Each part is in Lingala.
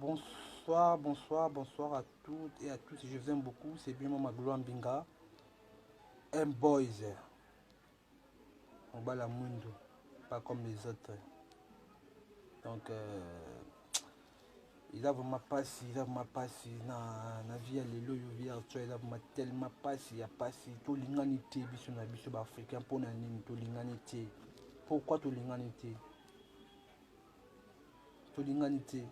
Bonsoir, bonsoir, bonsoir à toutes et à tous. Je vous aime beaucoup. C'est bien moi, Magloire Mbinga. M Boys. On bat la mundo. Pas comme les autres. Donc, euh, eza vraiment pasi, eza vraiment pasi na, na vie ya lelo oyo, vie actuelle eza vraiment tellement pasi ya pasi. Tolingani te biso na biso baafricain, mpo na nini tolingani te? Pourquoi tolingani te? Tolingani te.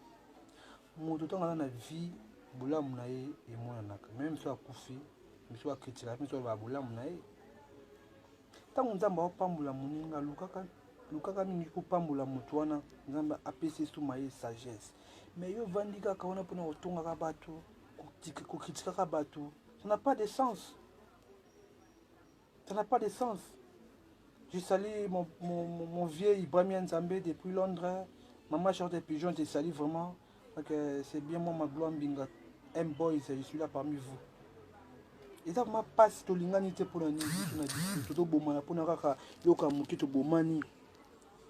Moto ntango aza na vie, bolamu na ye emonanaka. Meme soki akufi, biso bakritikaka, biso balobaka bolamu na ye. Ntango Nzambe aopambola moninga, lukaka lukaka mingi kopambola moto wana, Nzambe apesi esuma ye sagesse. Mais yo ovandi kaka wana mpona kotongaka bato, kokritikaka bato, ça n'a pas de sens. Ça n'a pas de sens. Je salue mon vieux Ibrahim Nzambe depuis Londres. Maman Charles des Pigeons, je salue vraiment. Donc, c'est bien moi, Magloire Mbinga, M Boys, je suis là parmi vous. Eza vraiment pasi, tolingani te mpona nini? Biso na biso tozobomana mpona kaka yoka moke, tobomani.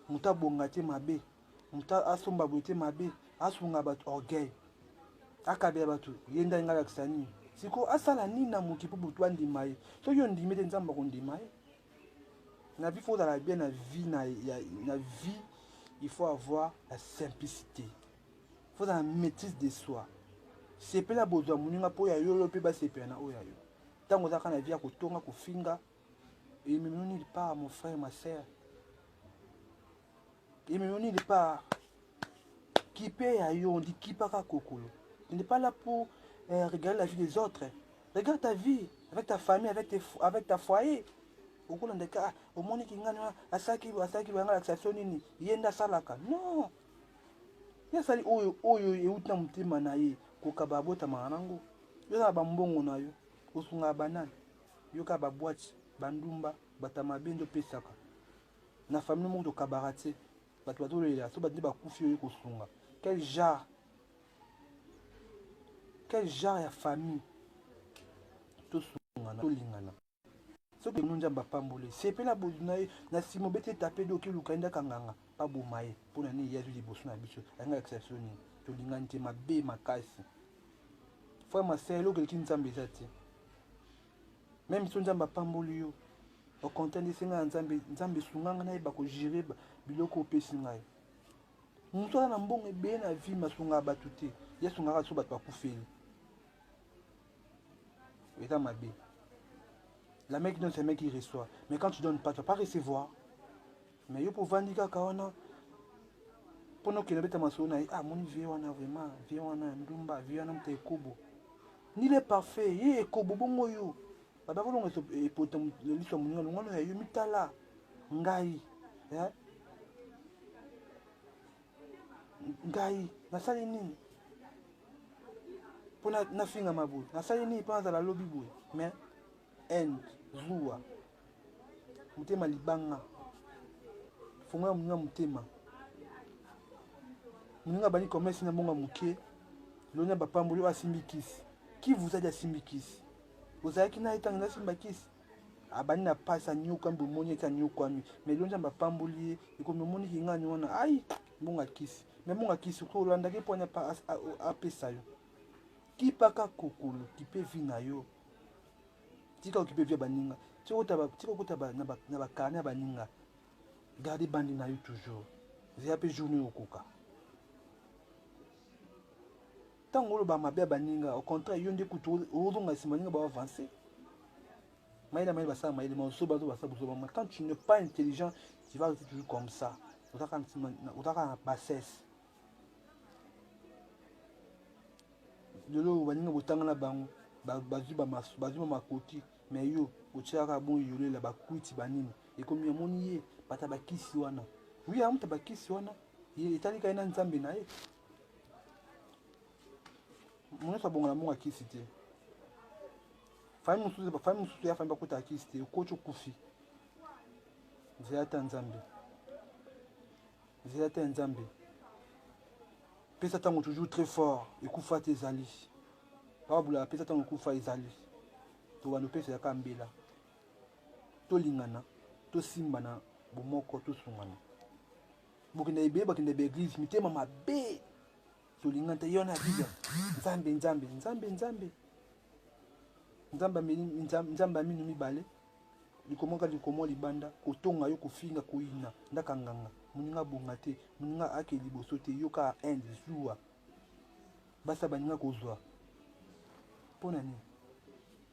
Moto abonga te mabe, moto asomba boye te mabe, asunga bato orgueil, akabela bato ye nde alingi alakisa nini? Sikoyo asala nini na moki mpo butu andima ye? Soki ondimi te, Nzambe akondima ye. Na vie, faut ozala bien na vie. Na vie, il faut avoir la simplicité, faut ozala maîtrise de soi. Sepela bozwa moninga mpo ya yo, yo mpe basepela na oyo ya yo. Ntango ozalaka na vie ya kotonga, kofinga, ememi nulle part, mon frère, ma sœur, ememi nulle part. Kipe ya yo, on dit kipaka kokolo. Tu n'es pas là pour regarder la vie des autres. Regarde ta vie avec ta famille, avec ta foyer. Okolanda ka omoniki ngani wana asalaki asalaki banga alakisa biso nini? Ye nde asalaka non, ye asali oyo oyo euti na motema na ye. Kokaba abotamaka nango. Yo oza na bambongo na yo, osungaka banani? Yo kaka babwati, bandumba, bato mabe nde opesaka. Na famille moko tokabaka te, bato bazolela so bato nde bakufi, oyo kosunga. Quel genre, quel genre ya famille? Tosungana, tolingana. Soki no Nzambe apamboli, sepela bozwi na ye. Na nsima obeti etape doki, oluka ye ndaka nganga baboma ye. Mpo na nini? Ye azwi liboso na biso, alingi alakisa biso nini? Tolingani te, mabe makasi. Frère, ma sœur, eloko eleki Nzambe eza te. Même so Nzambe apamboli yo, au contraire nde esenga ya Nzambe: Nzambe, esunganga nayeba kogérer biloko opesi ngai. Moto aza na mbongo ebele na vie, masungaka bato te, ye asungaka so bato bakufeli. Eza mabe. La main qui donne, c'est la main qui reçoit. Mais quand tu donnes pas, tu vas pas recevoir. Mais yo mpo ovandi kaka wana mpona okende obeta masolo na ye: ah, moni vie wana, vraiment vie wana ndumba, vie wana moto ekobo, nil est parfait. Ye ekobo bongo, yo baba kolonga epota liso ya moninga, longwana ya yo. Mitala ngai, eh? Ngai nasali nini mpo nafingama boye? Nasali nini mpo nazala lobi boye? Mais haine, zuwa, motema libanga. Fongola moninga motema. Moninga abandi commerce na mbongo moke, loni bapamboli oyo asimbi kisi. Qui vous a dit asimbi kisi? Ozalaki na ye ntango nasimba kisi? Abandi na pasi, anyokwami, bomoni ete anyokwami, mais lelo Nzambe apamboli ye, ekomi omoniki ngani wana ai mbongo ya kisi. Mais mbongo ya kisi olandaki mpo ani apesa yo? Kipaka kokolo, kipe vie na yo, tika okipe vie ya baninga, tika okota na bacarnet ya baninga. Garde bandi na yo toujours, zela mpe journée okoka. Ntango oloba mabe ya baninga, au contraire yo nde kutu ozonga nsima, baninga baavance. Mayele, mayele basala mayele, mazoba bazo basala bozoba. Mais quand tu n'es pas intelligent, tu vas rester toujours comme ça, ozaka na bassesse. Lelo baninga botanga na bango bazwi bamakoki, mais yo otiaka bon yolela bakwiti banini. Ekomi amoni ye bata bakisi wana, wi amuta bakisi wana, ye etalika ye na Nzambe na ye. Nyonso abonga na mbongo akisi te. Famille mosusu, famille mosusu ya famille bakota akisi te, okoti okufi. Nzela ta Nzambe, nzela ta ya Nzambe. Pesa ntango toujours très fort, ekufa te ezali. Babula pesa ntango, ekufa ezali. Tobanda opeselaka mbela. Tolingana, tosimbana bomoko, tosungana. Bokenda ebele, bakenda baeglise mitema mabe. Tolinga te yo na Bible. Nzambe Nzambe Nzambe Nzambe. Nzambe Nzambe aminu mibale. Likomaka likomo libanda kotonga yo kofinga koyina ndaka nganga moninga bonga te moninga ake liboso te yoka haine zuwa basa baninga kozwa mpo na nini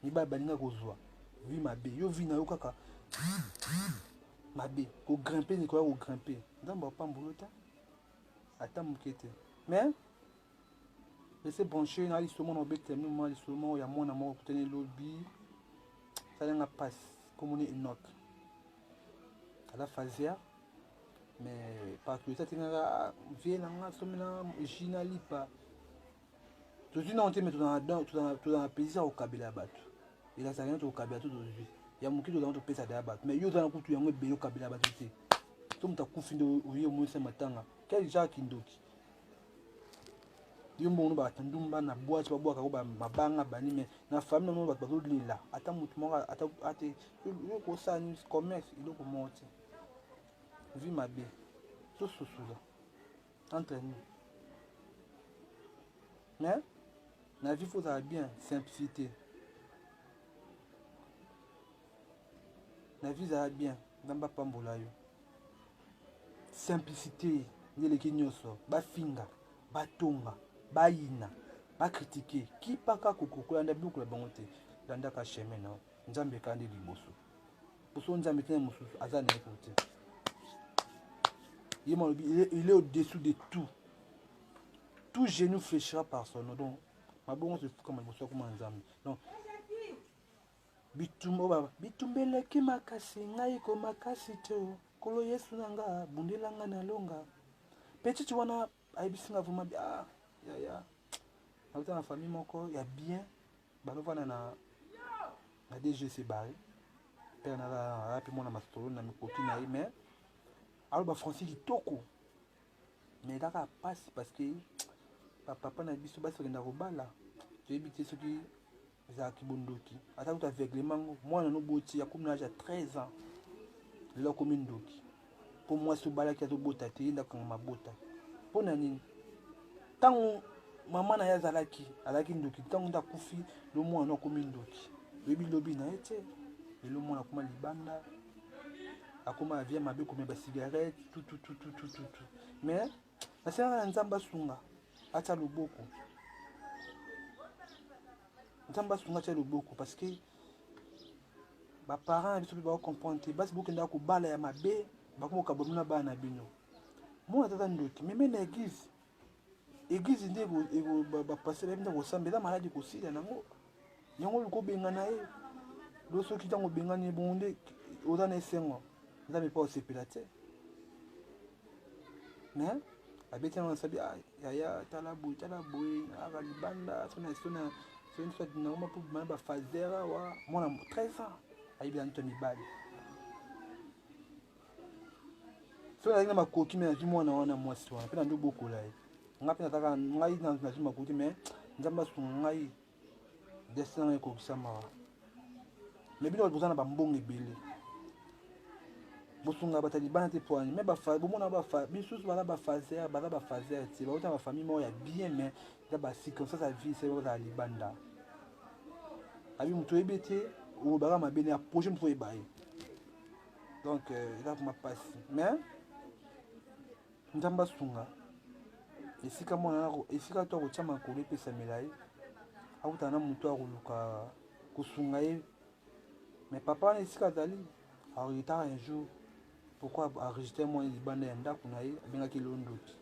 mibali balinga kozwa vie mabe yo vie na yo kaka mabe kogrimpe nikoya kogrimpe nzambe apambolo te ata moke te mais laisse branche na lisolo moko na obetela bino mwa lisolo moko ya mwana moko kutani lobi esalanga mpasi komoni Enoch aza fazière mais partout eza tingaka vie na nga somi na jus na lipa tozwi nango te mais tozala na plaisir ya kokabela bato elakisaka nini tokokabela to tozwi ya moke tozala topesa daya bato mais yo oza na kutu yango ebele okabela bato te so moto akufi nde oye omonisa matanga quel genre kindoki yo mbongo no bato ndumba na bwati babwaka ko mabanga bani mais na famille na bato bazolela ata moto moko ata ate yo kosala nini commerce eloko moko te vie mabe tosusula entre nous mais na vie faut ozala bien simplicité na vie ezala bien nzambe apambola yo simplicité nde eleki nyonso bafinga batonga bayina bakritike kipaka koko kolanda biloko na bango te landaka chemin na nzambe kaka nde liboso poso nzambe te na mosusu aza na ye ko te ye malobi il est au-dessous de tout tout genou fléchira par son nom donc mabongo tofukama liboso ya koma nzambe donc bitumba bitumba eleki makasi ngai ko makasi te nkolo yesu na nga bundela nga na longa petite wana ayebisi nga vraiment ah yaya nauta na famille moko ya bien balovanda na na DGC bare père na api mwana masolo na mikoki na ye mais aloba français kitoko mais ezaka mpasi parce que bapapa na biso basi bakenda kobala toyebi te soki ezalaki bondoki ata kutu aveuglement ngo mwana noboti akomi na age ya 13 ans lelo akomi ndoki mpo mwasi obalaki azobota te ye nde akanga mabota mpo na nini ntango mama na ye azalaki azalaki ndoki ntango nde akufi lo mwana no akomi ndoki oyebi lobi na ye te lelo mwana akoma libanda akoma avia mabe komela basigarete tutututututu mais nasengaka na nzambe asunga atya loboko nzambe asunga atya loboko parce que baparent na biso mpe bakocomprendre te basi bokendaka kobala ya mabe bakomokaba bino na bana na bino mwana tata ndoki meme na eglise eglise nde bapasteur bayebi nde kosamba eza maladi kosila nango yango oluka obengana ye lo soki ntango obengani ye bongo nde oza na esengo nzambe mpe osepela te mais abeti yango nasabi ah, yaya tala boye tala boye aka libanda sona sona soni soit nango mpo bima bafazer awa mwana 13 ans ayebi na nto mibali soki nazalaki na makoki me nazwi mwana wana mwasi wana mpe nandi obokola ye ngai mpe nazalaka ngai nazwi makoki me nzambe asunga ngai destin ngai ekokisamaka me bino bato boza na bambongo ebele bosunga bato ya libanda te poani me bomona misusu baza bafaser baza bafaser te bauta na bafamille moko ya bien mais eza bacirconstance ya vie se bazala libanda abi moto oyebi te olobaka mabe na projet moto oyeba ye donc euh, eza vraimen mpasi mais nzambe asunga esika mwana esika to akotya makolo epesamela ye akutana na moto akoluka kosunga ye mais papa wana esika azali aretard un jour pourquoi enregistre mwana libanda ya ndako na ye abengaki lelo ndoki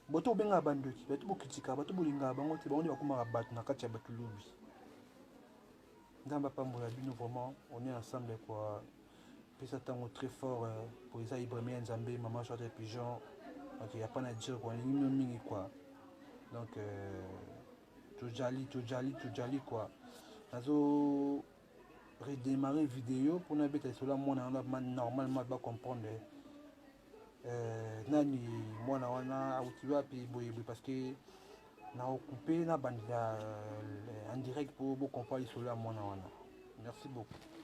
boto obengaka bandoki bato bokritikaka bato bolingaka bango te bango nde bakomaka bato na kati ya bato lobi nzambe apambola bino vraiment on est ensemble quoi pesa ntango très fort euh, po eza ibrahim ya nzambe mama charte pigeon donc ya pas na dire quoi nalingi bino mingi quoi donc euh, tojali tojali tojali quoi nazo redémarrer vidéo mpona beta lisolo ya mwana wana normalement bacomprendre euh, nani mwana wana awuti wapi boye boye parce que na okupe na bandela euh, en direct mpo bocomprendre lisolo ya mwana wana merci beaucoup.